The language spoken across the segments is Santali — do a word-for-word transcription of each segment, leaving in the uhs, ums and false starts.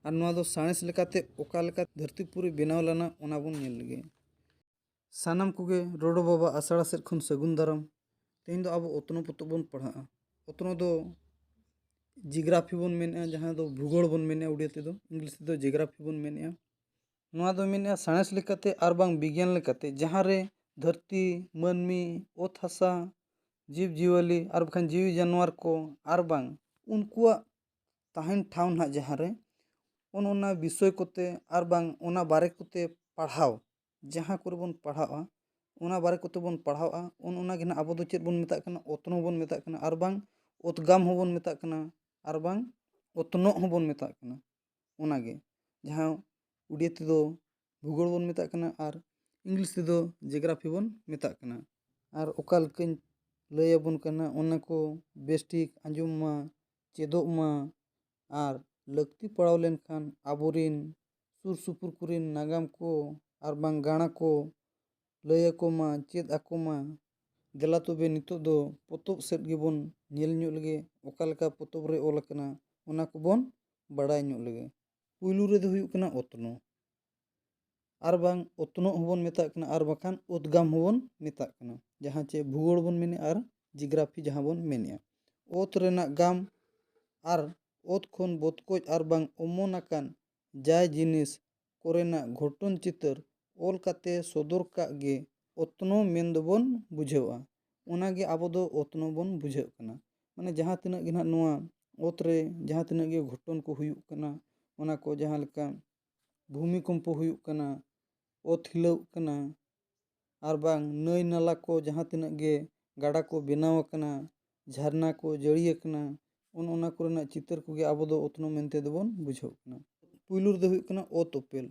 ᱟᱨ ᱱᱚᱣᱟ ᱫᱚ ᱥᱟᱬᱮᱥ ᱞᱮᱠᱟᱛᱮ ᱚᱠᱟ ᱞᱮᱠᱟ ᱫᱷᱟᱹᱨᱛᱤ ᱯᱩᱨᱤ ᱵᱮᱱᱟᱣ ᱞᱮᱱᱟ, ᱚᱱᱟ ᱵᱚᱱ ᱧᱮᱞ ᱞᱮᱜᱮ᱾ ᱥᱟᱱᱟᱢ ᱠᱚᱜᱮ ᱨᱚᱰᱚ ᱵᱟᱵᱟ ᱟᱥᱲᱟ ᱥᱮᱫ ᱠᱷᱚᱱ ᱥᱟᱹᱜᱩᱱ ᱫᱟᱨᱟᱢ᱾ ᱛᱮᱦᱮᱧ ᱫᱚ ᱟᱵᱚ ᱚᱛᱱᱚ ᱯᱚᱛᱚᱵ ᱵᱚᱱ ᱯᱟᱲᱦᱟᱜᱼᱟ᱾ ᱚᱛᱱᱚ ᱫᱚ ᱡᱤᱜᱽᱨᱟᱯᱷᱤ ᱵᱚᱱ ᱢᱮᱱᱮᱜᱼᱟ, ᱡᱟᱦᱟᱸ ᱫᱚ ᱵᱷᱩᱜᱳᱲ ᱵᱚᱱ ᱢᱮᱱᱮᱜᱼᱟ ᱩᱲᱤᱭᱟ ᱛᱮᱫᱚ, ᱤᱝᱞᱤᱥ ᱛᱮᱫᱚ ᱡᱤᱜᱽᱨᱟᱯᱷᱤ ᱵᱚᱱ ᱢᱮᱱᱮᱜᱼᱟ᱾ ᱱᱚᱣᱟ ᱫᱚ ᱢᱮᱱᱮᱜᱼᱟ ᱥᱟᱬᱮᱥ ᱞᱮᱠᱟᱛᱮ ᱟᱨ ᱵᱟᱝ ᱵᱤᱜᱽᱭᱟᱱ ᱞᱮᱠᱟᱛᱮ, ᱡᱟᱦᱟᱸ ᱨᱮ ᱫᱷᱟᱹᱨᱛᱤ, ᱢᱟᱹᱱᱢᱤ, ᱚᱛ ᱦᱟᱥᱟ, ᱡᱤᱵᱽ ᱡᱤᱭᱟᱹᱞᱤ ᱟᱨ ᱵᱟᱠᱷᱟᱱ ᱡᱤᱣᱤ ᱡᱟᱱᱣᱟᱨ ᱠᱚ ᱟᱨ ᱵᱟᱝ ᱩᱱᱠᱩᱣᱟᱜ ᱛᱟᱦᱮᱱ ᱴᱷᱟᱶ ᱱᱟᱦᱟᱜ ᱡᱟᱦᱟᱸ ᱨᱮ, ᱚᱱ ᱚᱱᱟ ᱵᱤᱥᱚᱭ ᱠᱚᱛᱮ ᱟᱨ ᱵᱟᱝ ᱚᱱᱟ ᱵᱟᱨᱮ ᱠᱚᱛᱮ ᱯᱟᱲᱦᱟᱣ, ᱡᱟᱦᱟᱸ ᱠᱚᱨᱮ ᱵᱚᱱ ᱯᱟᱲᱦᱟᱜᱼᱟ, ᱚᱱᱟ ᱵᱟᱨᱮ ᱠᱚᱛᱮ ᱵᱚᱱ ᱯᱟᱲᱦᱟᱜᱼᱟ, ᱚᱱ ᱚᱱᱟ ᱜᱮ ᱱᱟᱦᱟᱜ ᱟᱵᱚ ᱫᱚ ᱪᱮᱫ ᱵᱚᱱ ᱢᱮᱛᱟᱜ ᱠᱟᱱᱟ? ᱚᱛᱱᱚ ᱵᱚᱱ ᱢᱮᱛᱟᱜ ᱠᱟᱱᱟ, ᱟᱨ ᱵᱟᱝ ᱚᱛᱜᱟᱢ ᱦᱚᱸᱵᱚᱱ ᱢᱮᱛᱟᱜ ᱠᱟᱱᱟ, ᱟᱨ ᱵᱟᱝ ᱚᱛᱱᱚᱜ ᱦᱚᱸᱵᱚᱱ ᱢᱮᱛᱟᱜ ᱠᱟᱱᱟ᱾ ᱚᱱᱟᱜᱮ ᱡᱟᱦᱟᱸ ᱩᱰᱤᱭᱟ ᱛᱮᱫᱚ ᱵᱷᱩᱜᱳᱲ ᱵᱚᱱ ᱢᱮᱛᱟᱜ ᱠᱟᱱᱟ ᱟᱨ ᱤᱝᱞᱤᱥ ᱛᱮᱫᱚ ᱡᱤᱭᱳᱜᱨᱟᱯᱷᱤ ᱵᱚᱱ ᱢᱮᱛᱟᱜ ᱠᱟᱱᱟ᱾ ᱟᱨ ᱚᱠᱟ ᱞᱮᱠᱟᱧ ᱞᱟᱹᱭ ᱟᱵᱚᱱ ᱠᱟᱱᱟ, ᱚᱱᱟ ᱠᱚ ᱵᱮᱥ ᱴᱷᱤᱠ ᱟᱸᱡᱚᱢ ᱢᱟ, ᱪᱮᱫᱚᱜ ᱢᱟ, ᱟᱨ ᱞᱟᱹᱠᱛᱤ ᱯᱟᱲᱟᱣ ᱞᱮᱱᱠᱷᱟᱱ ᱟᱵᱚᱨᱤᱱ ᱥᱩᱨ ᱥᱩᱯᱩᱨ ᱠᱚᱨᱮᱱ ᱱᱟᱜᱟᱢ ᱠᱚ ᱟᱨ ᱵᱟᱝ ᱜᱟᱬᱟ ᱠᱚ ᱞᱟᱹᱭ ᱟᱠᱚ ᱢᱟ, ᱪᱮᱫ ᱟᱠᱚ ᱢᱟ᱾ ᱫᱮᱞᱟ ᱛᱚᱵᱮ ᱱᱤᱛᱚᱜ ᱫᱚ ᱯᱚᱛᱚᱵ ᱥᱮᱫ ᱜᱮᱵᱚᱱ ᱧᱮᱞ ᱧᱚᱜ ᱞᱮᱜᱮ, ᱚᱠᱟ ᱞᱮᱠᱟ ᱯᱚᱛᱚᱵ ᱨᱮ ᱚᱞ ᱟᱠᱟᱱᱟ, ᱚᱱᱟ ᱠᱚᱵᱚᱱ ᱵᱟᱲᱟᱭ ᱧᱚᱜ ᱞᱮᱜᱮ᱾ ᱯᱩᱭᱞᱩ ᱨᱮᱫᱚ ᱦᱩᱭᱩᱜ ᱠᱟᱱᱟ ᱚᱛᱱᱚ, ᱟᱨ ᱵᱟᱝ ᱚᱛᱱᱚᱜ ᱦᱚᱸᱵᱚᱱ ᱢᱮᱛᱟᱜ ᱠᱟᱱᱟ, ᱟᱨ ᱵᱟᱠᱷᱟᱱ ᱚᱛᱜᱟᱢ ᱦᱚᱸᱵᱚᱱ ᱢᱮᱛᱟᱜ ᱠᱟᱱᱟ, ᱡᱟᱦᱟᱸ ᱪᱮ ᱵᱷᱩᱜᱳᱲ ᱵᱚᱱ ᱢᱮᱱᱮᱫᱼᱟ ᱟᱨ ᱡᱤᱭᱳᱜᱨᱟᱯᱷᱤ ᱡᱟᱦᱟᱸ ᱵᱚᱱ ᱢᱮᱱᱮᱫᱼᱟ᱾ ᱚᱛ ᱨᱮᱱᱟᱜ ᱜᱟᱢ ᱟᱨ ᱚᱛ ᱠᱷᱚᱱ ᱵᱚᱛᱠᱚᱡ ᱟᱨ ᱵᱟᱝ ᱚᱢᱚᱱ ᱟᱠᱟᱱ ᱡᱟᱭ ᱡᱤᱱᱤᱥ ᱠᱚᱨᱮᱱᱟᱜ ᱜᱷᱚᱴᱚᱱ ᱪᱤᱛᱟᱹᱨ ᱚᱞ ᱠᱟᱛᱮ ᱥᱚᱫᱚᱨ ᱠᱟᱜ ᱜᱮ ᱚᱛᱱᱚ ᱢᱮᱱ ᱫᱚᱵᱚᱱ ᱵᱩᱡᱷᱟᱹᱣᱟ᱾ ᱚᱱᱟᱜᱮ ᱟᱵᱚ ᱫᱚ ᱚᱛᱱᱚ ᱵᱚᱱ ᱵᱩᱡᱷᱟᱹᱜ ᱠᱟᱱᱟ᱾ ᱢᱟᱱᱮ ᱡᱟᱦᱟᱸ ᱛᱤᱱᱟᱹᱜ ᱜᱮ ᱱᱟᱦᱟᱜ ᱱᱚᱣᱟ ᱚᱛ ᱨᱮ ᱡᱟᱦᱟᱸ ᱛᱤᱱᱟᱹᱜ ᱜᱮ ᱜᱷᱚᱴᱚᱱ ᱠᱚ ᱦᱩᱭᱩᱜ ᱠᱟᱱᱟ, ᱚᱱᱟ ᱠᱚ ᱡᱟᱦᱟᱸ ᱞᱮᱠᱟ ᱵᱷᱩᱢᱤᱠᱚᱢᱯᱚ ᱦᱩᱭᱩᱜ ᱠᱟᱱᱟ, ᱚᱛ ᱦᱤᱞᱟᱹᱜ ᱠᱟᱱᱟ, ᱟᱨ ᱵᱟᱝ ᱱᱟᱹᱭ ᱱᱟᱞᱟ ᱠᱚ ᱡᱟᱦᱟᱸ ᱛᱤᱱᱟᱹᱜ ᱜᱮ ᱜᱟᱰᱟ ᱠᱚ ᱵᱮᱱᱟᱣ ᱟᱠᱟᱱᱟ, ᱡᱷᱟᱨᱱᱟ ᱠᱚ ᱡᱟᱹᱲᱤ ᱟᱠᱟᱱᱟ, ᱚᱱ ᱚᱱᱟ ᱠᱚᱨᱮᱱᱟᱜ ᱪᱤᱛᱟᱹᱨ ᱠᱚᱜᱮ ᱟᱵᱚ ᱫᱚ ᱚᱛᱱᱚ ᱢᱮᱱᱛᱮ ᱫᱚᱵᱚᱱ ᱵᱩᱡᱷᱟᱹᱣ ᱠᱟᱱᱟ᱾ ᱯᱩᱭᱞᱩ ᱨᱮᱫᱚ ᱦᱩᱭᱩᱜ ᱠᱟᱱᱟ ᱚᱛ ᱚᱯᱮᱞ᱾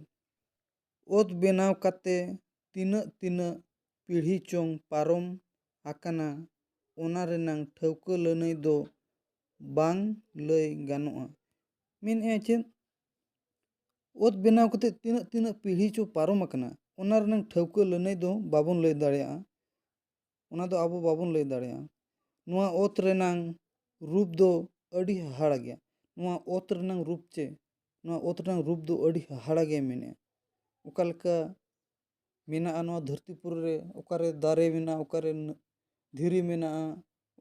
ᱚᱛ ᱵᱮᱱᱟᱣ ᱠᱟᱛᱮ ᱛᱤᱱᱟᱹᱜ ᱛᱤᱱᱟᱹᱜ ᱯᱤᱲᱦᱤ ᱪᱚᱝ ᱯᱟᱨᱚᱢ ᱟᱠᱟᱱᱟ, ᱚᱱᱟ ᱨᱮᱱᱟᱝ ᱴᱷᱟᱹᱣᱠᱟᱹ ᱞᱟᱹᱱᱟᱹᱭ ᱫᱚ ᱵᱟᱝ ᱞᱟᱹᱭ ᱜᱟᱱᱚᱜᱼᱟ᱾ ᱢᱮᱱᱮᱫᱼᱟᱭ ᱪᱮᱫ? ᱚᱛ ᱵᱮᱱᱟᱣ ᱠᱟᱛᱮ ᱛᱤᱱᱟᱹᱜ ᱛᱤᱱᱟᱹᱜ ᱯᱤᱲᱦᱤ ᱪᱚ ᱯᱟᱨᱚᱢ ᱟᱠᱟᱱᱟ, ᱚᱱᱟ ᱨᱮᱱᱟᱝ ᱴᱷᱟᱹᱣᱠᱟᱹ ᱞᱟᱹᱱᱟᱹᱭ ᱫᱚ ᱵᱟᱵᱚᱱ ᱞᱟᱹᱭ ᱫᱟᱲᱮᱭᱟᱜᱼᱟ᱾ ᱚᱱᱟ ᱫᱚ ᱟᱵᱚ ᱵᱟᱵᱚᱱ ᱞᱟᱹᱭ ᱫᱟᱲᱮᱭᱟᱜᱼᱟ᱾ ᱱᱚᱣᱟ ᱚᱛ ᱨᱮᱱᱟᱝ ᱨᱩᱯ ᱫᱚ ᱟᱹᱰᱤ ᱦᱟᱦᱟᱲᱟ ᱜᱮᱭᱟ᱾ ᱱᱚᱣᱟ ᱚᱛ ᱨᱮᱱᱟᱝ ᱨᱩᱯ ᱪᱮ ᱱᱚᱣᱟ ᱚᱛ ᱨᱮᱱᱟᱜ ᱨᱩᱯ ᱫᱚ ᱟᱹᱰᱤ ᱦᱟᱦᱟᱲᱟ ᱜᱮ ᱢᱮᱱᱟᱜᱼᱟ᱾ ᱚᱠᱟ ᱞᱮᱠᱟ ᱢᱮᱱᱟᱜᱼᱟ ᱱᱚᱣᱟ ᱫᱷᱟᱹᱨᱛᱤ ᱯᱩᱨᱤ ᱨᱮ, ᱚᱠᱟᱨᱮ ᱫᱟᱨᱮ ᱢᱮᱱᱟᱜᱼᱟ, ᱚᱠᱟᱨᱮ ᱱᱟᱹ-, ᱫᱷᱤᱨᱤ ᱢᱮᱱᱟᱜᱼᱟ,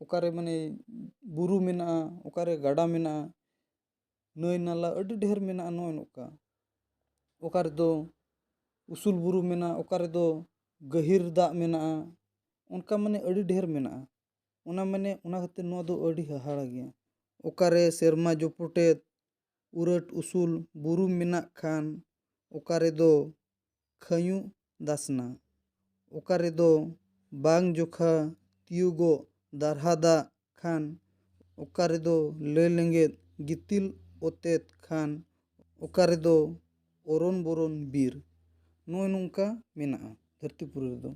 ᱚᱠᱟᱨᱮ ᱢᱟᱱᱮ ᱵᱩᱨᱩ ᱢᱮᱱᱟᱜᱼᱟ, ᱚᱠᱟᱨᱮ ᱜᱟᱰᱟ ᱢᱮᱱᱟᱜᱼᱟ, ᱱᱟᱹᱭ ᱱᱟᱞᱟ ᱟᱹᱰᱤ ᱰᱷᱮᱨ ᱢᱮᱱᱟᱜᱼᱟ ᱱᱚᱜᱼᱚ ᱱᱚᱝᱠᱟ᱾ ᱚᱠᱟ ᱨᱮᱫᱚ ᱩᱥᱩᱞ ᱵᱩᱨᱩ ᱢᱮᱱᱟᱜᱼᱟ, ᱚᱠᱟ ᱨᱮᱫᱚ ᱜᱟᱹᱦᱤᱨ ᱫᱟᱜ ᱢᱮᱱᱟᱜᱼᱟ, ᱚᱱᱠᱟ ᱢᱟᱱᱮ ᱟᱹᱰᱤ ᱰᱷᱮᱨ ᱢᱮᱱᱟᱜᱼᱟ᱾ ᱚᱱᱟ ᱢᱟᱱᱮ ᱚᱱᱟ ᱠᱷᱟᱹᱛᱤᱨ ᱱᱚᱣᱟ ᱫᱚ ᱟᱹᱰᱤ ᱦᱟᱦᱟᱲᱟ ᱜᱮᱭᱟ᱾ ᱚᱠᱟᱨᱮ ᱥᱮᱨᱢᱟ ᱡᱚᱯᱚᱴᱮᱫ ᱩᱨᱟᱹᱴ ᱩᱥᱩᱞ ᱵᱩᱨᱩ ᱢᱮᱱᱟᱜ ᱠᱷᱟᱱ, ᱚᱠᱟ ᱨᱮᱫᱚ ᱠᱷᱟᱹᱧᱩ ᱫᱟᱥᱱᱟ, ᱚᱠᱟ ᱨᱮᱫᱚ ᱵᱟᱝ ᱡᱚᱠᱷᱟ ᱛᱤᱭᱩᱜᱚᱜ ᱫᱟᱨᱦᱟ ᱫᱟᱜ ᱠᱷᱟᱱ, ᱚᱠᱟ ᱨᱮᱫᱚ ᱞᱟᱹᱭ ᱞᱮᱸᱜᱮᱫ ᱜᱤᱛᱤᱞ ᱚᱛᱮᱛ ᱠᱷᱟᱱ, ᱚᱠᱟ ᱨᱮᱫᱚ ᱚᱨᱚᱱ ᱵᱚᱨᱚᱱ ᱵᱤᱨ᱾ ᱱᱚᱜᱼᱚᱭ ᱱᱚᱝᱠᱟ ᱢᱮᱱᱟᱜᱼᱟ ᱫᱷᱟᱹᱨᱛᱤ ᱯᱩᱨᱤ ᱨᱮᱫᱚ᱾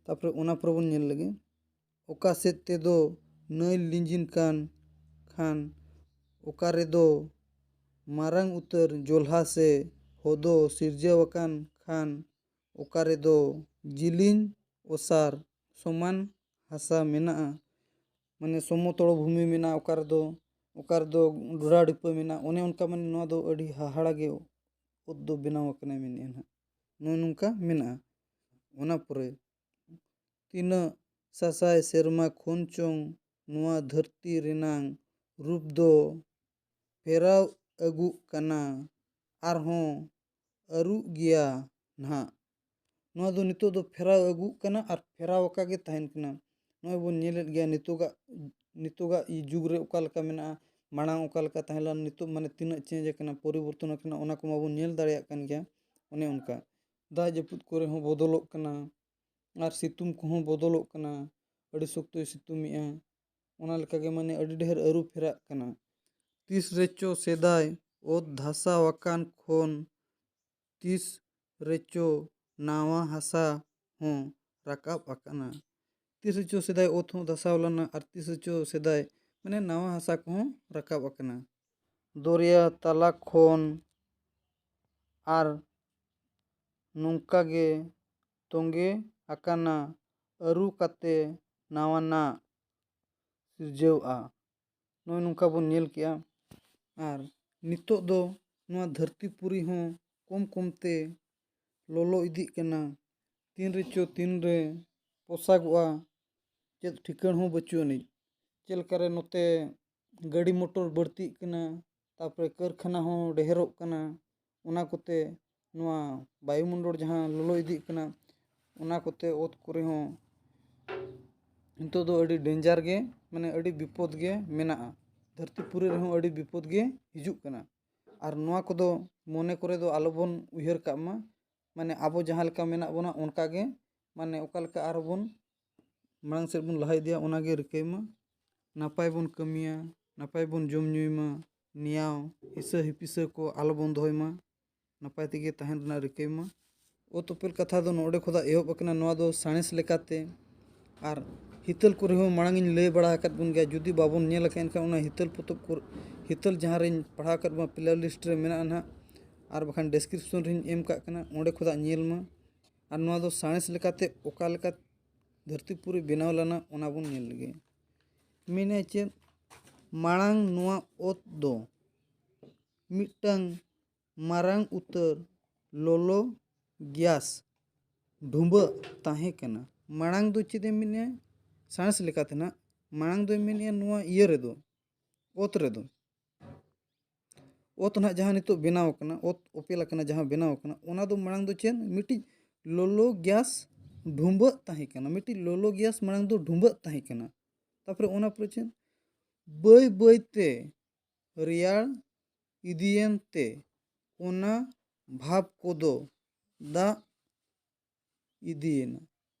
ᱛᱟᱯᱚᱨᱮ ᱚᱱᱟ ᱯᱚᱨᱮ ᱵᱚᱱ ᱧᱮᱞ ᱞᱮᱜᱮ, ᱚᱠᱟ ᱥᱮᱫ ᱛᱮᱫᱚ ᱱᱟᱹᱭ ᱞᱤᱸᱡᱤᱱ ᱠᱟᱱ ᱠᱷᱟᱱ, ᱚᱠᱟ ᱨᱮᱫᱚ ᱢᱟᱨᱟᱝ ᱩᱛᱟᱹᱨ ᱡᱚᱞᱦᱟ ᱥᱮ ᱦᱚᱫᱚ ᱥᱤᱨᱡᱟᱹᱣ ᱟᱠᱟᱱ ᱠᱷᱟᱱ, ᱚᱠᱟ ᱨᱮᱫᱚ ᱡᱤᱞᱤᱧ ᱚᱥᱟᱨ ᱥᱚᱢᱟᱱ ᱦᱟᱥᱟ ᱢᱮᱱᱟᱜᱼᱟ, ᱢᱟᱱᱮ ᱥᱚᱢᱚᱛᱚᱞ ᱵᱷᱩᱢᱤ ᱢᱮᱱᱟᱜᱼᱟ, ᱚᱠᱟ ᱨᱮᱫᱚ, ᱚᱠᱟ ᱨᱮᱫᱚ ᱰᱷᱚᱰᱟ ᱰᱷᱤᱯᱟᱹ ᱢᱮᱱᱟᱜᱼᱟ, ᱚᱱᱮ ᱚᱱᱠᱟ ᱢᱟᱱᱮ ᱱᱚᱣᱟ ᱫᱚ ᱟᱹᱰᱤ ᱦᱟᱦᱟᱲᱟ ᱜᱮ ᱚᱛ ᱫᱚ ᱵᱮᱱᱟᱣ ᱟᱠᱟᱱᱟ ᱢᱮᱱᱮᱫᱼᱟ ᱱᱟᱦᱟᱜ᱾ ᱱᱚᱜᱼᱚᱭ ᱱᱚᱝᱠᱟ ᱢᱮᱱᱟᱜᱼᱟ᱾ ᱚᱱᱟ ᱯᱚᱨᱮ ᱛᱤᱱᱟᱹᱜ ᱥᱟᱥᱟᱭ ᱥᱮᱨᱢᱟ ᱠᱷᱚᱱ ᱪᱚᱝ ᱱᱚᱣᱟ ᱫᱷᱟᱹᱨᱛᱤ ᱨᱮᱱᱟᱝ ᱨᱩᱯ ᱫᱚ ᱯᱷᱮᱨᱟᱣ ᱟᱹᱜᱩᱜ ᱠᱟᱱᱟ, ᱟᱨᱦᱚᱸ ᱟᱹᱨᱩᱜ ᱜᱮᱭᱟ ᱱᱟᱦᱟᱜ᱾ ᱱᱚᱣᱟ ᱫᱚ ᱱᱤᱛᱚᱜ ᱫᱚ ᱯᱷᱮᱨᱟᱣ ᱟᱹᱜᱩᱜ ᱠᱟᱱᱟ ᱟᱨ ᱯᱷᱮᱨᱟᱣ ᱟᱠᱟ ᱜᱮ ᱛᱟᱦᱮᱱ ᱠᱟᱱᱟ᱾ ᱱᱚᱜᱼᱚᱭ ᱵᱚᱱ ᱧᱮᱞᱮᱫ ᱜᱮᱭᱟ ᱱᱤᱛᱚᱜᱟᱜ, ᱱᱤᱛᱚᱜᱟᱜ ᱡᱩᱜᱽ ᱨᱮ ᱚᱠᱟ ᱞᱮᱠᱟ ᱢᱮᱱᱟᱜᱼᱟ, ᱢᱟᱲᱟᱝ ᱚᱠᱟ ᱞᱮᱠᱟ ᱛᱟᱦᱮᱸ ᱞᱮᱱᱟ, ᱱᱤᱛᱚᱜ ᱢᱟᱱᱮ ᱛᱤᱱᱟᱹᱜ ᱪᱮᱧᱡᱽ ᱟᱠᱟᱱᱟ, ᱯᱚᱨᱤᱵᱚᱨᱛᱚᱱ ᱟᱠᱟᱱᱟ, ᱚᱱᱟ ᱠᱚ ᱢᱟᱵᱚᱱ ᱧᱮᱞ ᱫᱟᱲᱮᱭᱟᱜ ᱠᱟᱱ ᱜᱮᱭᱟ᱾ ᱚᱱᱮ ᱚᱱᱠᱟ ᱫᱟᱜ ᱡᱟᱹᱯᱩᱫ ᱠᱚᱨᱮ ᱦᱚᱸ ᱵᱚᱫᱚᱞᱚᱜ ᱠᱟᱱᱟ, ᱟᱨ ᱥᱤᱛᱩᱝ ᱠᱚᱦᱚᱸ ᱵᱚᱫᱚᱞᱚᱜ ᱠᱟᱱᱟ, ᱟᱹᱰᱤ ᱥᱚᱠᱛᱚᱭ ᱥᱤᱛᱩᱝ ᱮᱜᱼᱟ᱾ ᱚᱱᱟ ᱞᱮᱠᱟᱜᱮ ᱢᱟᱱᱮ ᱟᱹᱰᱤ ᱰᱷᱮᱨ ᱟᱹᱨᱩ ᱯᱷᱮᱨᱟᱜ ᱠᱟᱱᱟ᱾ ᱛᱤᱥ ᱨᱮᱪᱚ ᱥᱮᱫᱟᱭ ᱚᱛ ᱫᱷᱟᱥᱟᱣ ᱟᱠᱟᱱ ᱠᱷᱚᱱ ᱛᱤᱥ ᱨᱮᱪᱚ ᱱᱟᱣᱟ ᱦᱟᱥᱟ ᱦᱚᱸ ᱨᱟᱠᱟᱵ ᱟᱠᱟᱱᱟ᱾ ᱛᱤᱥ ᱨᱮᱪᱚ ᱥᱮᱫᱟᱭ ᱚᱛ ᱦᱚᱸ ᱫᱷᱟᱥᱟᱣ ᱞᱮᱱᱟ ᱟᱨ ᱛᱤᱥ ᱨᱮᱪᱚ ᱥᱮᱫᱟᱭ ᱢᱟᱱᱮ ᱱᱟᱣᱟ ᱦᱟᱥᱟ ᱠᱚᱦᱚᱸ ᱨᱟᱠᱟᱵ ᱟᱠᱟᱱᱟ᱾ ᱫᱚᱨᱭᱟ ᱛᱟᱞᱟ ᱠᱷᱚᱱ ᱟᱨ ᱱᱚᱝᱠᱟ ᱜᱮ ᱛᱚᱸᱜᱮ ᱟᱠᱟᱱᱟ, ᱟᱹᱨᱩ ᱠᱟᱛᱮ ᱱᱟᱣᱟᱱᱟᱜ ᱥᱤᱨᱡᱟᱹᱣᱜᱼᱟ᱾ ᱱᱚᱜᱼᱚᱭ ᱱᱚᱝᱠᱟ ᱵᱚᱱ ᱧᱮᱞ ᱠᱮᱜᱼᱟ᱾ ᱟᱨ ᱱᱤᱛᱚᱜ ᱫᱚ ᱱᱚᱣᱟ ᱫᱷᱟᱹᱨᱛᱤ ᱯᱩᱨᱤ ᱦᱚᱸ ᱠᱚᱢ ᱠᱚᱢ ᱛᱮ ᱞᱚᱞᱚ ᱤᱫᱤᱜ ᱠᱟᱱᱟ᱾ ᱛᱤᱱ ᱨᱮᱪᱚ ᱛᱤᱱ ᱨᱮ ᱯᱚᱥᱟᱜᱚᱜᱼᱟ, ᱪᱮᱫ ᱴᱷᱤᱠᱟᱹᱬ ᱦᱚᱸ ᱵᱟᱹᱪᱩᱜ ᱟᱹᱱᱤᱡ᱾ ᱪᱮᱫ ᱞᱮᱠᱟᱨᱮ ᱱᱚᱛᱮ ᱜᱟᱹᱰᱤ ᱢᱚᱴᱚᱨ ᱵᱟᱹᱲᱛᱤᱜ ᱠᱟᱱᱟ, ᱛᱟᱨᱯᱚᱨᱮ ᱠᱟᱹᱨᱠᱷᱟᱱᱟ ᱦᱚᱸ ᱰᱷᱮᱨᱚᱜ ᱠᱟᱱᱟ, ᱚᱱᱟ ᱠᱚᱛᱮ ᱱᱚᱣᱟ ᱵᱟᱭᱩᱢᱚᱱᱰᱚᱞ ᱡᱟᱦᱟᱸ ᱞᱚᱞᱚ ᱤᱫᱤᱜ ᱠᱟᱱᱟ, ᱚᱱᱟ ᱠᱚᱛᱮ ᱚᱛ ᱠᱚᱨᱮ ᱦᱚᱸ ᱱᱤᱛᱚᱜ ᱫᱚ ᱟᱹᱰᱤ ᱰᱮᱧᱡᱟᱨ ᱜᱮ, ᱢᱟᱱᱮ ᱟᱹᱰᱤ ᱵᱤᱯᱚᱫ ᱜᱮ ᱢᱮᱱᱟᱜᱼᱟ᱾ ᱫᱷᱟᱹᱨᱛᱤ ᱯᱩᱨᱤ ᱨᱮᱦᱚᱸ ᱟᱹᱰᱤ ᱵᱤᱯᱚᱫ ᱜᱮ ᱦᱤᱡᱩᱜ ᱠᱟᱱᱟ᱾ ᱟᱨ ᱱᱚᱣᱟ ᱠᱚᱫᱚ ᱢᱚᱱᱮ ᱠᱚᱨᱮ ᱫᱚ ᱟᱞᱚᱵᱚᱱ ᱩᱭᱦᱟᱹᱨ ᱠᱟᱜ ᱢᱟ᱾ ᱢᱟᱱᱮ ᱟᱵᱚ ᱡᱟᱦᱟᱸ ᱞᱮᱠᱟ ᱢᱮᱱᱟᱜ ᱵᱚᱱᱟ ᱚᱱᱠᱟ ᱜᱮ, ᱢᱟᱱᱮ ᱚᱠᱟ ᱞᱮᱠᱟ ᱟᱨᱦᱚᱸ ᱵᱚᱱ ᱢᱟᱲᱟᱝ ᱥᱮᱫ ᱵᱚᱱ ᱞᱟᱦᱟ ᱤᱫᱤᱭᱟ, ᱚᱱᱟ ᱜᱮ ᱨᱤᱠᱟᱹᱭ ᱢᱟ᱾ ᱱᱟᱯᱟᱭ ᱵᱚᱱ ᱠᱟᱹᱢᱤᱭᱟ, ᱱᱟᱯᱟᱭ ᱵᱚᱱ ᱡᱚᱢ ᱧᱩᱭ ᱢᱟ, ᱱᱮᱭᱟᱣ ᱦᱤᱥᱟᱹ ᱦᱤᱯᱤᱥᱟᱹ ᱠᱚ ᱟᱞᱚᱵᱚᱱ ᱫᱚᱦᱚᱭ ᱢᱟ, ᱱᱟᱯᱟᱭ ᱛᱮᱜᱮ ᱛᱟᱦᱮᱱ ᱨᱮᱱᱟᱜ ᱨᱤᱠᱟᱹᱭ ᱢᱟ᱾ ᱚᱛ ᱩᱯᱮᱞ ᱠᱟᱛᱷᱟ ᱫᱚ ᱱᱚᱰᱮ ᱠᱷᱚᱱᱟᱜ ᱮᱦᱚᱵ ᱟᱠᱟᱱᱟ, ᱱᱚᱣᱟ ᱫᱚ ᱥᱟᱬᱮᱥ ᱞᱮᱠᱟᱛᱮ᱾ ᱟᱨ ᱦᱤᱛᱟᱹᱞ ᱠᱚᱨᱮ ᱦᱚᱸ ᱢᱟᱲᱟᱝ ᱤᱧ ᱞᱟᱹᱭ ᱵᱟᱲᱟ ᱟᱠᱟᱫ ᱵᱚᱱ ᱜᱮᱭᱟ, ᱡᱩᱫᱤ ᱵᱟᱵᱚᱱ ᱧᱮᱞ ᱟᱠᱟᱫ ᱮᱱᱠᱷᱟᱱ ᱚᱱᱟ ᱦᱤᱛᱟᱹᱞ ᱯᱚᱛᱚᱵ ᱠᱚ, ᱦᱤᱛᱟᱹᱞ ᱡᱟᱦᱟᱸ ᱨᱮᱧ ᱯᱟᱲᱦᱟᱣ ᱟᱠᱟᱫ ᱵᱚᱱᱟ, ᱯᱞᱮ ᱞᱤᱥᱴ ᱨᱮ ᱢᱮᱱᱟᱜᱼᱟ ᱱᱟᱦᱟᱜ, ᱟᱨ ᱵᱟᱠᱷᱟᱱ ᱰᱮᱥᱠᱨᱤᱯᱥᱚᱱ ᱨᱮᱧ ᱮᱢ ᱠᱟᱜ ᱠᱟᱱᱟ, ᱚᱸᱰᱮ ᱠᱷᱚᱱᱟᱜ ᱧᱮᱞ ᱢᱟ᱾ ᱟᱨ ᱱᱚᱣᱟ ᱫᱚ ᱥᱟᱬᱮᱥ ᱞᱮᱠᱟᱛᱮ ᱚᱠᱟ ᱞᱮᱠᱟ ᱫᱷᱟᱹᱨᱛᱤ ᱯᱩᱨᱤ ᱵᱮᱱᱟᱣ ᱞᱮᱱᱟ, ᱚᱱᱟ ᱵᱚᱱ ᱧᱮᱞ ᱞᱮᱜᱮ᱾ ᱢᱮᱱᱮᱫ ᱪᱮᱫ, ᱢᱟᱲᱟᱝ ᱱᱚᱣᱟ ᱚᱛ ᱫᱚ ᱢᱤᱫᱴᱟᱝ ᱢᱟᱨᱟᱝ ᱩᱛᱟᱹᱨ ᱞᱚᱞᱚ ᱜᱮᱥ ᱰᱷᱩᱸᱵᱟᱹᱜ ᱛᱟᱦᱮᱸ ᱠᱟᱱᱟ᱾ ᱢᱟᱲᱟᱝ ᱫᱚ ᱪᱮᱫ ᱮ ᱢᱮᱱᱮᱜᱼᱟ? ᱥᱟᱬᱮᱥ ᱞᱮᱠᱟᱛᱮ ᱱᱟᱜ ᱢᱟᱲᱟᱝ ᱫᱚᱭ ᱢᱮᱱᱮᱜᱼᱟ ᱱᱚᱣᱟ ᱤᱭᱟᱹ ᱨᱮᱫᱚ, ᱚᱛ ᱨᱮᱫᱚ, ᱚᱛ ᱱᱟᱦᱟᱜ ᱡᱟᱦᱟᱸ ᱱᱤᱛᱚᱜ ᱵᱮᱱᱟᱣ ᱟᱠᱟᱱᱟ, ᱚᱛ ᱚᱯᱮᱞ ᱟᱠᱟᱱᱟ, ᱡᱟᱦᱟᱸ ᱵᱮᱱᱟᱣ ᱟᱠᱟᱱᱟ, ᱚᱱᱟ ᱫᱚ ᱢᱟᱲᱟᱝ ᱫᱚ ᱪᱮᱫ? ᱢᱤᱫᱴᱤᱡ ᱞᱚᱞᱚ ᱜᱮᱥ ᱰᱷᱩᱸᱵᱟᱹᱜ ᱛᱟᱦᱮᱸ ᱠᱟᱱᱟ, ᱢᱤᱫᱴᱤᱡ ᱞᱚᱞᱚ ᱜᱮᱥ ᱢᱟᱲᱟᱝ ᱫᱚ ᱰᱷᱩᱸᱵᱟᱹᱜ ᱛᱟᱦᱮᱸ ᱠᱟᱱᱟ᱾ ᱛᱟᱨᱯᱚᱨᱮ ᱚᱱᱟ ᱯᱚᱨᱮ ᱪᱮᱫ? ᱵᱟᱹᱭ ᱵᱟᱹᱭ ᱛᱮ ᱨᱮᱭᱟᱲ ᱤᱫᱤᱭᱮᱱ ᱛᱮ ᱚᱱᱟ ᱵᱷᱟᱯ ᱠᱚᱫᱚ ᱫᱟᱜ ᱤᱫᱤᱭᱮᱱᱟ᱾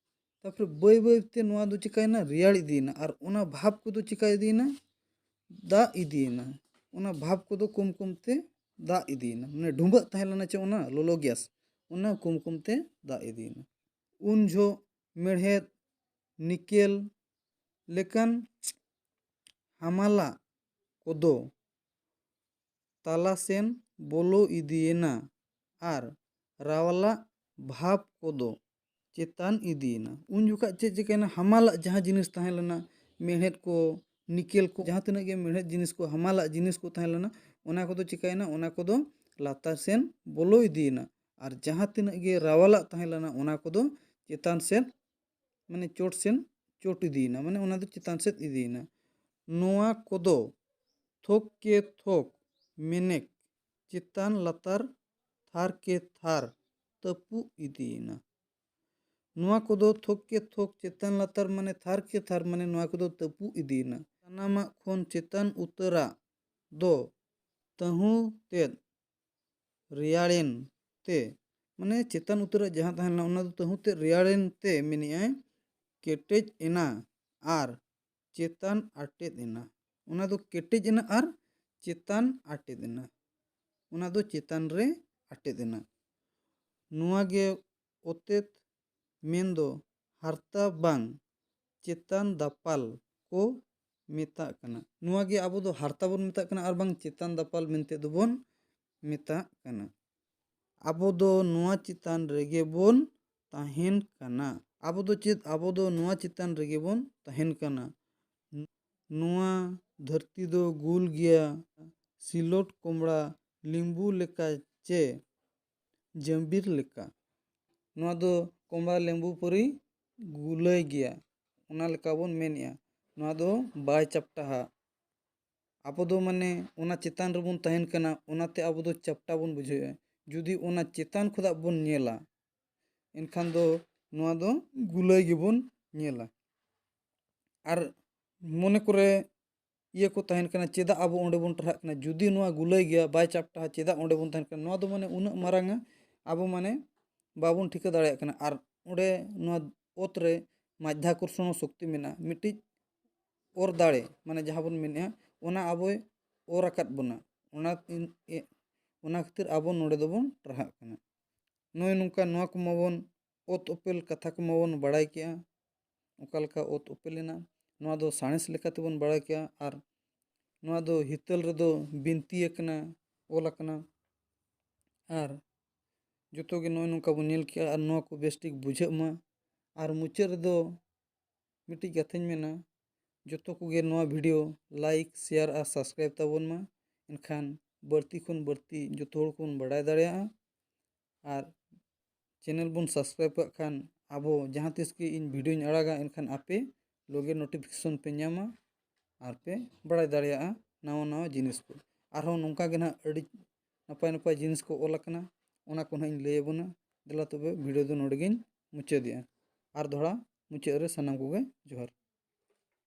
ᱛᱟᱨᱯᱚᱨᱮ ᱵᱟᱹᱭ ᱵᱟᱹᱭ ᱛᱮ ᱱᱚᱣᱟ ᱫᱚ ᱪᱤᱠᱟᱹᱭᱮᱱᱟ? ᱨᱮᱭᱟᱲ ᱤᱫᱤᱭᱮᱱᱟ᱾ ᱟᱨ ᱚᱱᱟ ᱵᱷᱟᱯ ᱠᱚᱫᱚ ᱪᱤᱠᱟ ᱤᱫᱤᱭᱮᱱᱟ? ᱫᱟᱜ ᱤᱫᱤᱭᱮᱱᱟ᱾ ᱚᱱᱟ ᱵᱷᱟᱯ ᱠᱚᱫᱚ ᱠᱚᱢ ᱠᱚᱢ ᱛᱮ ᱫᱟᱜ ᱤᱫᱤᱭᱮᱱᱟ, ᱢᱟᱱᱮ ᱰᱷᱩᱸᱵᱟᱹᱜ ᱛᱟᱦᱮᱸ ᱞᱮᱱᱟ ᱪᱮ ᱚᱱᱟ ᱞᱚᱞᱚ ᱜᱮᱥ, ᱚᱱᱟ ᱠᱚᱢ ᱠᱚᱢ ᱛᱮ ᱫᱟᱜ ᱤᱫᱤᱭᱮᱱᱟ᱾ ᱩᱱ ᱡᱚᱦᱚᱜ ᱢᱮᱲᱦᱮᱫ, ᱱᱤᱠᱮᱞ ᱞᱮᱠᱟᱱ ᱦᱟᱢᱟᱞᱟᱜ ᱠᱚᱫᱚ ᱛᱟᱞᱟ ᱥᱮᱱ ᱵᱚᱞᱚ ᱤᱫᱤᱭᱮᱱᱟ ᱟᱨ ᱨᱟᱣᱟᱞᱟᱜ ᱵᱷᱟᱯ ᱠᱚᱫᱚ ᱪᱮᱛᱟᱱ ᱤᱫᱤᱭᱮᱱᱟ᱾ ᱩᱱ ᱡᱚᱠᱷᱟᱡ ᱪᱮᱫ ᱪᱤᱠᱟᱹᱭᱮᱱᱟ? ᱦᱟᱢᱟᱞᱟᱜ ᱡᱟᱦᱟᱸ ᱡᱤᱱᱤᱥ ᱛᱟᱦᱮᱸ ᱞᱮᱱᱟ, ᱢᱮᱲᱦᱮᱫ ᱠᱚ, ᱱᱤᱠᱮᱞ ᱠᱚ, ᱡᱟᱦᱟᱸ ᱛᱤᱱᱟᱹᱜ ᱜᱮ ᱢᱮᱲᱦᱮᱫ ᱡᱤᱱᱤᱥ ᱠᱚ, ᱦᱟᱢᱟᱞᱟᱜ ᱡᱤᱱᱤᱥ ᱠᱚ ᱛᱟᱦᱮᱸ ᱞᱮᱱᱟ, ᱚᱱᱟ ᱠᱚᱫᱚ ᱪᱤᱠᱟᱹᱭᱮᱱᱟ? ᱚᱱᱟ ᱠᱚᱫᱚ ᱞᱟᱛᱟᱨ ᱥᱮᱱ ᱵᱚᱞᱚ ᱤᱫᱤᱭᱮᱱᱟ᱾ ᱟᱨ ᱡᱟᱦᱟᱸ ᱛᱤᱱᱟᱹᱜ ᱜᱮ ᱨᱟᱣᱟᱞᱟᱜ ᱛᱟᱦᱮᱸ ᱞᱮᱱᱟ, ᱚᱱᱟ ᱠᱚᱫᱚ ᱪᱮᱛᱟᱱ ᱥᱮᱫ, ᱢᱟᱱᱮ ᱪᱚᱴ ᱥᱮᱱ ᱪᱚᱴ ᱤᱫᱤᱭᱮᱱᱟ, ᱢᱟᱱᱮ ᱚᱱᱟ ᱫᱚ ᱪᱮᱛᱟᱱ ᱥᱮᱫ ᱤᱫᱤᱭᱮᱱᱟ᱾ ᱱᱚᱣᱟ ᱠᱚᱫᱚ ᱛᱷᱚᱠ ᱠᱮ ᱛᱷᱚᱠ, ᱢᱮᱱᱮᱠ ᱪᱮᱛᱟᱱ ᱞᱟᱛᱟᱨ, ᱛᱷᱟᱨ ᱠᱮ ᱛᱷᱟᱨ ᱛᱟᱹᱯᱩᱜ ᱤᱫᱤᱭᱮᱱᱟ᱾ ᱱᱚᱣᱟ ᱠᱚᱫᱚ ᱛᱷᱚᱠ ᱠᱮ ᱛᱷᱚᱠ, ᱪᱮᱛᱟᱱ ᱞᱟᱛᱟᱨ, ᱢᱟᱱᱮ ᱛᱷᱟᱨ ᱠᱮ ᱛᱷᱟᱨ, ᱢᱟᱱᱮ ᱱᱚᱣᱟ ᱠᱚᱫᱚ ᱛᱟᱹᱯᱩᱜ ᱤᱫᱤᱭᱮᱱᱟ᱾ ᱥᱟᱱᱟᱢᱟᱜ ᱠᱷᱚᱱ ᱪᱮᱛᱟᱱ ᱩᱛᱟᱹᱨᱟᱜ ᱫᱚ ᱛᱟᱹᱦᱩ ᱛᱮᱫ ᱨᱮᱭᱟᱲᱮᱱ ᱛᱮ, ᱢᱟᱱᱮ ᱪᱮᱛᱟᱱ ᱩᱛᱟᱹᱨᱟᱜ ᱡᱟᱦᱟᱸ ᱛᱟᱦᱮᱸ ᱞᱮᱱᱟ, ᱚᱱᱟ ᱫᱚ ᱛᱟᱹᱦᱩ ᱛᱮᱫ ᱨᱮᱭᱟᱲᱮᱱ ᱛᱮ, ᱢᱮᱱᱮᱜᱼᱟᱭ, ᱠᱮᱴᱮᱡ ᱮᱱᱟ ᱟᱨ ᱪᱮᱛᱟᱱ ᱟᱴᱮᱫ ᱮᱱᱟ᱾ ᱚᱱᱟ ᱫᱚ ᱠᱮᱴᱮᱡ ᱮᱱᱟ ᱟᱨ ᱪᱮᱛᱟᱱ ᱟᱴᱮᱫ ᱮᱱᱟ᱾ ᱚᱱᱟ ᱫᱚ ᱪᱮᱛᱟᱱ ᱨᱮ ᱟᱴᱮᱫ ᱮᱱᱟ᱾ ᱱᱚᱣᱟ ᱜᱮ ᱚᱛᱮᱛ ᱢᱮᱱᱫᱚ ᱦᱟᱨᱛᱟ ᱵᱟᱝ ᱪᱮᱛᱟᱱ ᱫᱟᱯᱟᱞ ᱠᱚ ᱢᱮᱛᱟᱜ ᱠᱟᱱᱟ᱾ ᱱᱚᱣᱟ ᱜᱮ ᱟᱵᱚ ᱫᱚ ᱦᱟᱨᱛᱟ ᱵᱚᱱ ᱢᱮᱛᱟᱜ ᱠᱟᱱᱟ ᱟᱨ ᱵᱟᱝ ᱪᱮᱛᱟᱱ ᱫᱟᱯᱟᱞ ᱢᱮᱱᱛᱮ ᱫᱚᱵᱚᱱ ᱢᱮᱛᱟᱜ ᱠᱟᱱᱟ᱾ ᱟᱵᱚ ᱫᱚ ᱱᱚᱣᱟ ᱪᱮᱛᱟᱱ ᱨᱮᱜᱮ ᱵᱚᱱ ᱛᱟᱦᱮᱱ ᱠᱟᱱᱟ᱾ ᱟᱵᱚ ᱫᱚ ᱪᱮᱫ? ᱟᱵᱚ ᱫᱚ ᱱᱚᱣᱟ ᱪᱮᱛᱟᱱ ᱨᱮᱜᱮ ᱵᱚᱱ ᱛᱟᱦᱮᱱ ᱠᱟᱱᱟ᱾ ᱱᱚᱣᱟ ᱫᱷᱟᱹᱨᱛᱤ ᱫᱚ ᱜᱳᱞ ᱜᱮᱭᱟ, ᱥᱤᱞᱚᱴ ᱠᱚᱢᱲᱟ ᱞᱤᱢᱵᱩ ᱞᱮᱠᱟ ᱪᱮ ᱡᱟᱹᱵᱤᱨ ᱞᱮᱠᱟ᱾ ᱱᱚᱣᱟ ᱫᱚ ᱠᱚᱢᱲᱟ ᱞᱮᱢᱵᱩ ᱯᱚᱨᱤ ᱜᱩᱞᱟᱹᱭ ᱜᱮᱭᱟ, ᱚᱱᱟ ᱞᱮᱠᱟ ᱵᱚᱱ ᱢᱮᱱᱮᱜᱼᱟ᱾ ᱱᱚᱣᱟ ᱫᱚ ᱵᱟᱭ ᱪᱟᱯᱴᱟᱦᱟ᱾ ᱟᱵᱚ ᱫᱚ ᱢᱟᱱᱮ ᱚᱱᱟ ᱪᱮᱛᱟᱱ ᱨᱮᱵᱚᱱ ᱛᱟᱦᱮᱱ ᱠᱟᱱᱟ, ᱚᱱᱟᱛᱮ ᱟᱵᱚ ᱫᱚ ᱪᱟᱯᱴᱟ ᱵᱚᱱ ᱵᱩᱡᱷᱟᱹᱣᱮᱫᱼᱟ᱾ ᱡᱩᱫᱤ ᱚᱱᱟ ᱪᱮᱛᱟᱱ ᱠᱷᱚᱱᱟᱜ ᱵᱚᱱ ᱧᱮᱞᱟ, ᱮᱱᱠᱷᱟᱱ ᱫᱚ ᱱᱚᱣᱟ ᱫᱚ ᱜᱩᱞᱟᱹᱭ ᱜᱮᱵᱚᱱ ᱧᱮᱞᱟ᱾ ᱟᱨ ᱢᱚᱱᱮ ᱠᱚᱨᱮ ᱤᱭᱟᱹ ᱠᱚ ᱛᱟᱦᱮᱱ ᱠᱟᱱᱟ, ᱪᱮᱫᱟᱜ ᱟᱵᱚ ᱚᱸᱰᱮ ᱵᱚᱱ ᱴᱟᱨᱦᱟᱜ ᱠᱟᱱᱟ? ᱡᱩᱫᱤ ᱱᱚᱣᱟ ᱜᱩᱞᱟᱹᱭ ᱜᱮᱭᱟ, ᱵᱟᱭ ᱪᱟᱯᱴᱟᱦᱟ, ᱪᱮᱫᱟᱜ ᱚᱸᱰᱮ ᱵᱚᱱ ᱛᱟᱦᱮᱱ ᱠᱟᱱᱟ? ᱱᱚᱣᱟ ᱫᱚ ᱢᱟᱱᱮ ᱩᱱᱟᱹᱜ ᱢᱟᱨᱟᱝᱟ, ᱟᱵᱚ ᱢᱟᱱᱮ ᱵᱟᱵᱚᱱ ᱴᱷᱤᱠᱟᱹ ᱫᱟᱲᱮᱭᱟᱜ ᱠᱟᱱᱟ᱾ ᱟᱨ ᱚᱸᱰᱮ ᱱᱚᱣᱟ ᱚᱛ ᱨᱮ ᱢᱟᱫᱽᱫᱷᱟᱠᱚᱨᱥᱚᱱ ᱥᱚᱠᱛᱤ ᱢᱮᱱᱟᱜᱼᱟ, ᱢᱤᱫᱴᱤᱡ ᱚᱨ ᱫᱟᱲᱮ, ᱢᱟᱱᱮ ᱡᱟᱦᱟᱸ ᱵᱚᱱ ᱢᱮᱱᱮᱜᱼᱟ, ᱚᱱᱟ ᱟᱵᱚᱭ ᱚᱨ ᱟᱠᱟᱫ ᱵᱚᱱᱟ᱾ ᱚᱱᱟ ᱤᱱ-, ᱮ-, ᱚᱱᱟ ᱠᱷᱟᱹᱛᱤᱨ ᱟᱵᱚ ᱱᱚᱰᱮ ᱫᱚᱵᱚᱱ ᱴᱟᱨᱦᱟᱜ ᱠᱟᱱᱟ᱾ ᱱᱚᱜᱼᱚᱭ ᱱᱚᱝᱠᱟ ᱱᱚᱣᱟ ᱠᱚ ᱢᱟᱵᱚᱱ ᱚᱛ ᱚᱯᱮᱞ ᱠᱟᱛᱷᱟ ᱠᱚ ᱢᱟᱵᱚᱱ ᱵᱟᱲᱟᱭ ᱠᱮᱜᱼᱟ, ᱚᱠᱟ ᱞᱮᱠᱟ ᱚᱛ ᱚᱯᱮᱞ ᱮᱱᱟ, ᱱᱚᱣᱟ ᱫᱚ ᱥᱟᱬᱮᱥ ᱞᱮᱠᱟ ᱛᱮᱵᱚᱱ ᱵᱟᱲᱟᱭ ᱠᱮᱜᱼᱟ᱾ ᱟᱨ ᱱᱚᱣᱟ ᱫᱚ ᱦᱤᱛᱟᱹᱞ ᱨᱮᱫᱚ ᱵᱤᱱᱛᱤ ᱟᱠᱟᱱᱟ, ᱚᱞ ᱟᱠᱟᱱᱟ᱾ ᱟᱨ ᱡᱚᱛᱚ ᱜᱮ ᱱᱚᱜᱼᱚᱭ ᱱᱚᱝᱠᱟ ᱵᱚᱱ ᱧᱮᱞ ᱠᱮᱜᱼᱟ ᱟᱨ ᱱᱚᱣᱟ ᱠᱚ ᱵᱮᱥ ᱴᱷᱤᱠ ᱵᱩᱡᱷᱟᱹᱜ ᱢᱟ᱾ ᱟᱨ ᱢᱩᱪᱟᱹᱫ ᱨᱮᱫᱚ ᱢᱤᱫᱴᱤᱡ ᱠᱟᱛᱷᱟᱧ ᱢᱮᱱᱟ, ᱡᱚᱛᱚ ᱠᱚᱜᱮ ᱱᱚᱣᱟ video like, share ᱟᱨ subscribe ᱛᱟᱵᱚᱱ ᱢᱟ᱾ ᱮᱱᱠᱷᱟᱱ ᱵᱟᱹᱲᱛᱤ ᱠᱷᱚᱱ ᱵᱟᱹᱲᱛᱤ ᱡᱚᱛᱚ ᱦᱚᱲ ᱠᱚᱵᱚᱱ ᱵᱟᱲᱟᱭ ᱫᱟᱲᱮᱭᱟᱜᱼᱟ᱾ ᱟᱨ channel ᱵᱚᱱ subscribe ᱠᱟᱜ ᱠᱷᱟᱱ ᱟᱵᱚ ᱡᱟᱦᱟᱸ ᱛᱤᱥ ᱜᱮ ᱤᱧ video ᱧ ᱟᱲᱟᱜᱟ, ᱮᱱᱠᱷᱟᱱ ᱟᱯᱮ ᱞᱚᱜᱮ notification ᱯᱮ ᱧᱟᱢᱟ ᱟᱨ ᱯᱮ ᱵᱟᱲᱟᱭ ᱫᱟᱲᱮᱭᱟᱜᱼᱟ ᱱᱟᱣᱟ ᱱᱟᱣᱟ ᱡᱤᱱᱤᱥ ᱠᱚ᱾ ᱟᱨᱦᱚᱸ ᱱᱚᱝᱠᱟ ᱜᱮ ᱱᱟᱦᱟᱜ ᱟᱹᱰᱤ ᱱᱟᱯᱟᱭ ᱱᱟᱯᱟᱭ ᱡᱤᱱᱤᱥ ᱠᱚ ᱚᱞ ᱟᱠᱟᱱᱟ, ᱚᱱᱟ ᱠᱚ ᱱᱟᱦᱟᱜ ᱤᱧ ᱞᱟᱹᱭ ᱟᱵᱚᱱᱟ᱾ ᱫᱮᱞᱟ ᱛᱚᱵᱮ video ᱫᱚ ᱱᱚᱰᱮ ᱜᱤᱧ ᱢᱩᱪᱟᱹᱫᱮᱜᱼᱟ᱾ ᱟᱨ ᱫᱚᱦᱲᱟ ᱢᱩᱪᱟᱹᱫ ᱨᱮ ᱥᱟᱱᱟᱢ ᱠᱚᱜᱮ ᱡᱚᱦᱟᱨ᱾